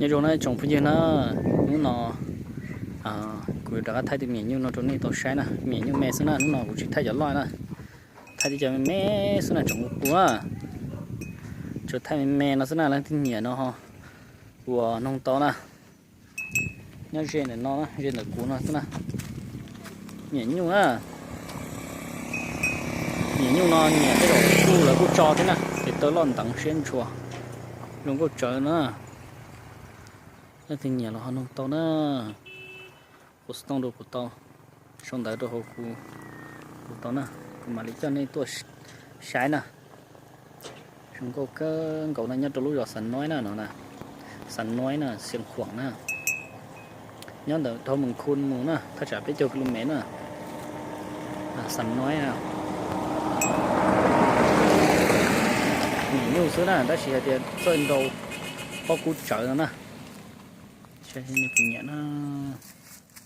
Nyob zoo na tsoom phooj ywg na, hnub no kuv yuav rov qab thaij tus me nyuj no rau nej tau saib na, me nyuj me xwb na, hnub no kuv tsis thaij cov loj na, thaij tib cov me me xwb na tsoom kuv na. Tsuas thaij me me no xwb na, leej twg nyiam no ho ua noog tau na. Nyob ze ntawm no, ze ntawm kuv no xwb na. Nyiam nyuj na, nyiam nyuj no nyiam tej zaum kuj lawv kuj tso thiab na, ces taw loj nteev siab ntshua, zoo nkauj tsawv na. Leej twg nyiam los ho noog tau na. Ua xov tooj rau kuv tau, sau ntawv rau hauv kuv, kuv tau na, kuv mam li coj nej tuaj saib na. Zoo nkauj kawg nkaus na, nyob rau lub zos Xav Nuaib na no na, Xav Nuaib na, Xiav Khuam na, nyob ntawm dhau Mees Khu mus na, thaj tsam peb caug ki lus mev na. Xav Nuaib na, nyiam nyuj xwb na, tab sis hais tias txawj nrau pob kub tsawv no na. Saib nej puas nyiam na.